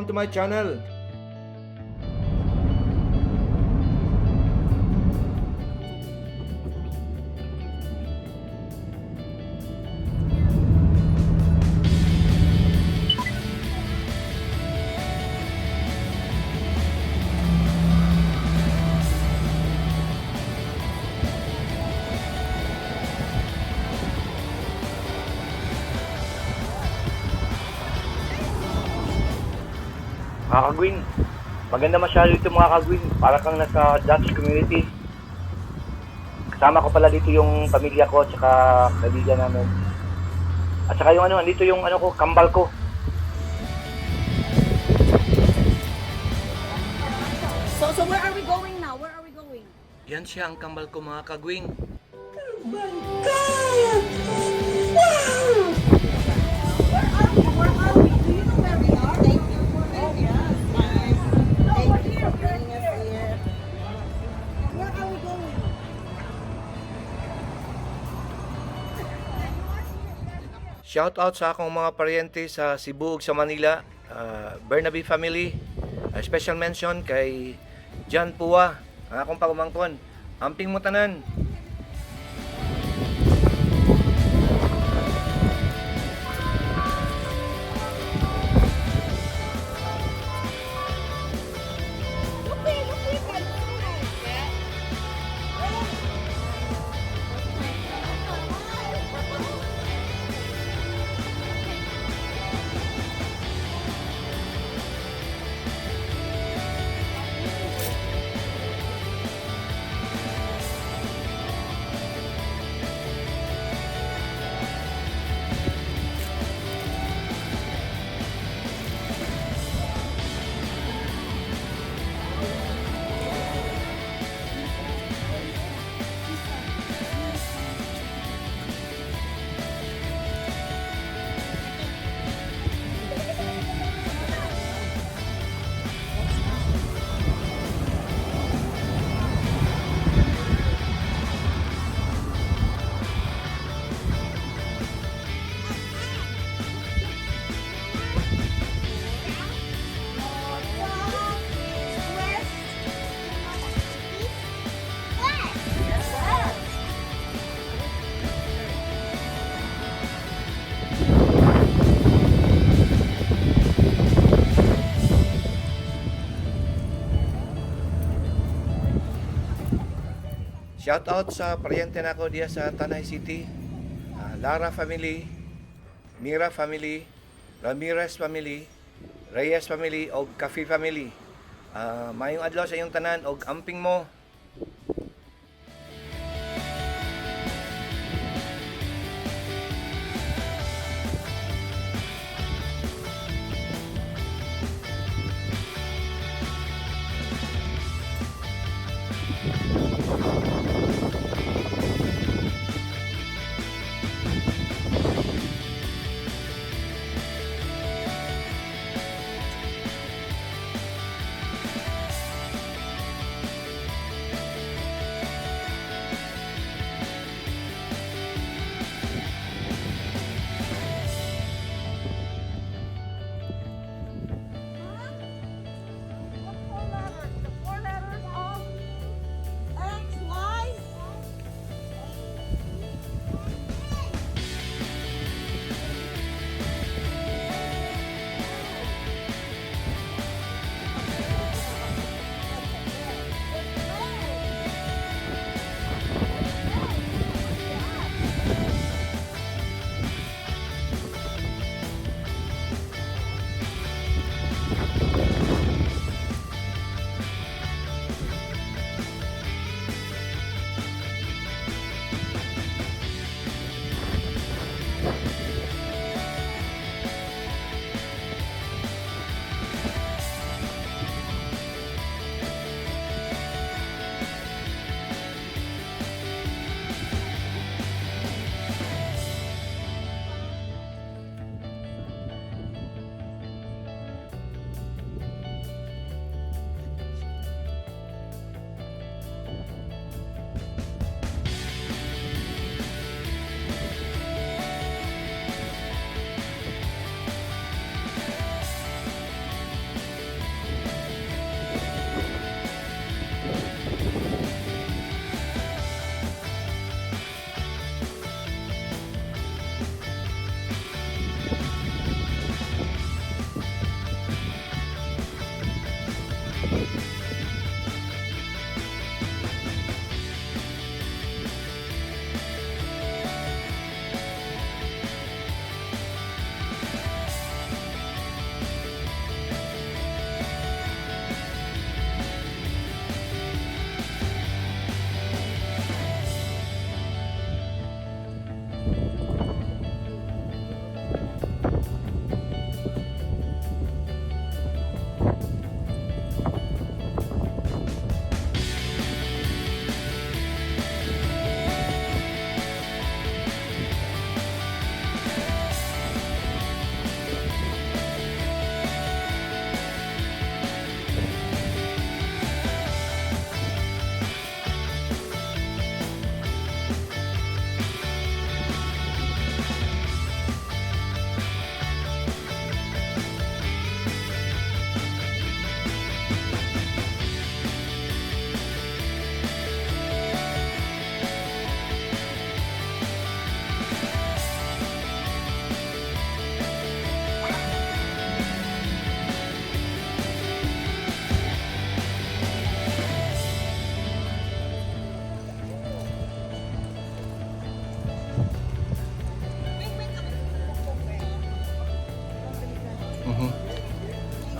Welcome to my channel. Mga kagwin, maganda masyado dito, mga kagwin. Para kang nasa Dutch community. Kasama ko pala dito yung pamilya ko at saka kaibigan namin. At saka yung ano, andito yung ano ko, kambal ko. So where are we going now? Where are we going? Yan siya ang kambal ko, mga kagwing. Where are we? Where are we? Do you know where we are? Thank you for bringing us. No, Thank we're you here. for We're bringing us here. here. Where are we going? Shout out sa akong mga paryente sa Cebu ug sa Manila, Bernabe family. Special mention kay John Pua, ang akong pagumangkon. Amping mo tanan. Look where, look where, look. Shout out sa paryente nako diya sa Tanay City, Lara family, Mira family, Ramirez family, Reyes family og Cafe family. Maayong adlaw sa inyong tanan og amping mo.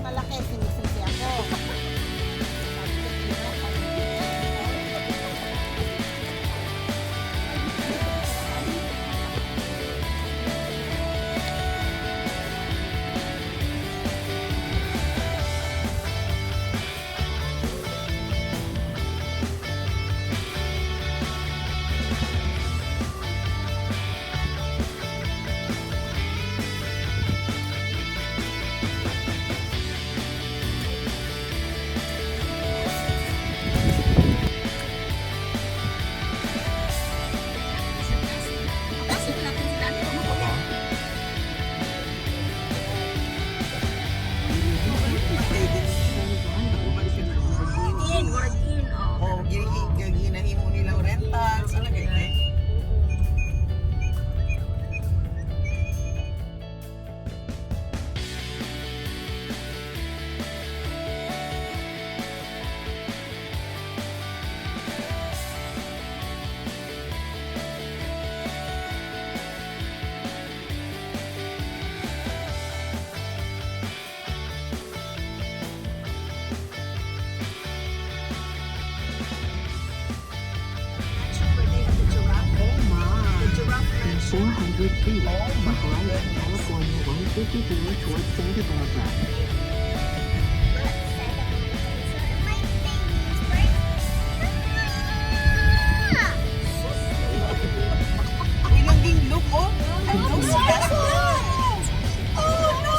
Malaki, sinisisi ako. Sabi ko, "Tira, In, work in, oh. Oh, ginahimo nilang rentals, ano kay eh? Where they have the giraffe. Oh my. The giraffe mansion. 400 feet, keep right at California 154 towards Santa Barbara. Look, said the mama dinosaur, my baby is birth. Ah! Ilang ging look, oh. And those Oh no!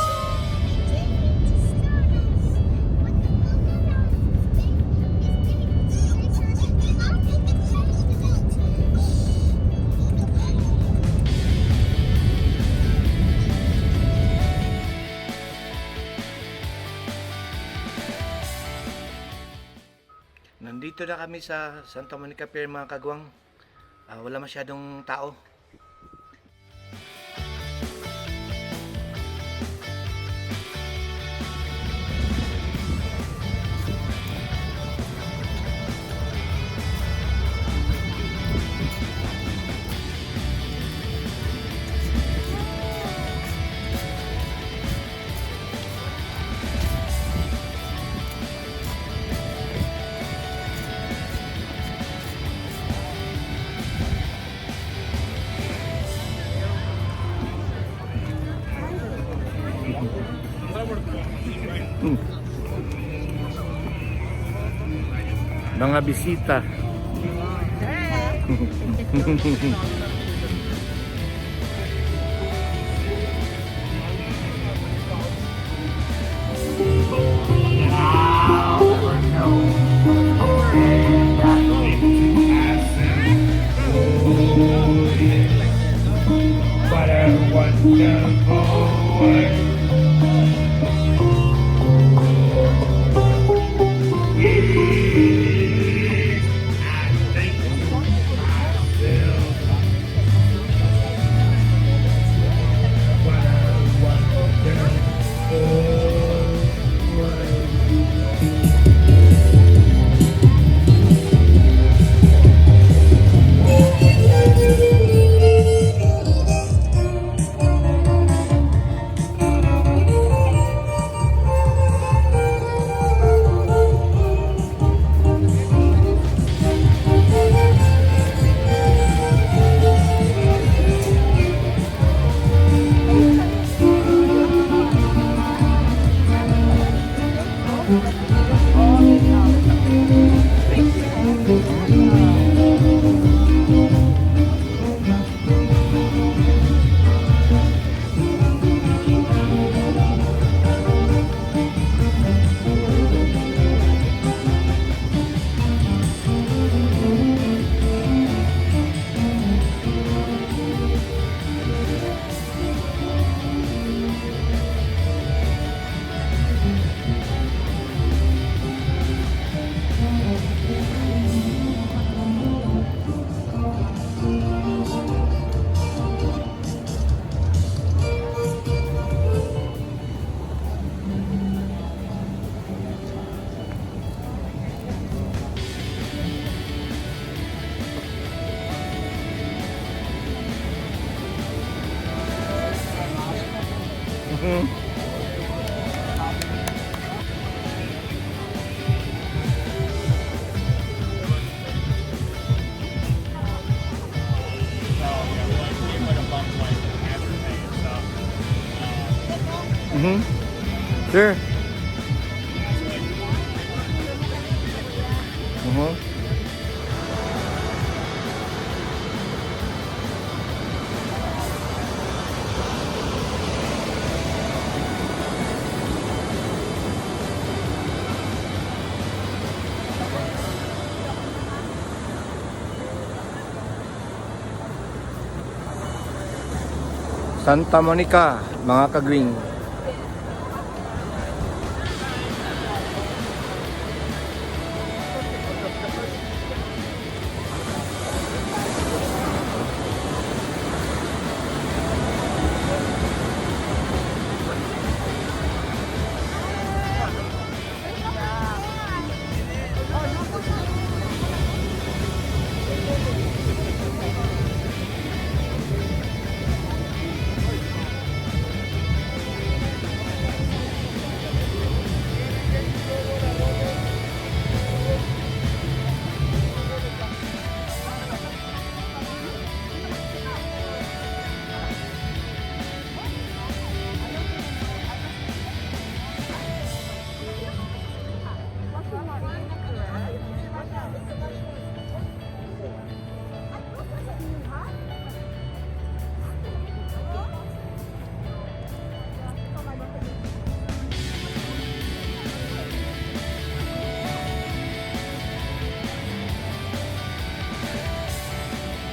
Nandito na kami sa Santa Monica Pier, mga kagwang. Wala masyadong tao. Mga bisita. What a wonderful world. Yes, I think to myself, Sure. Santa Monica, mga ka-green.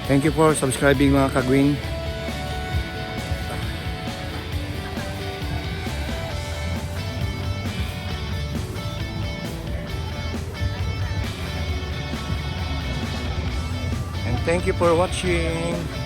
Thank you for subscribing, mga ka-green. And thank you for watching.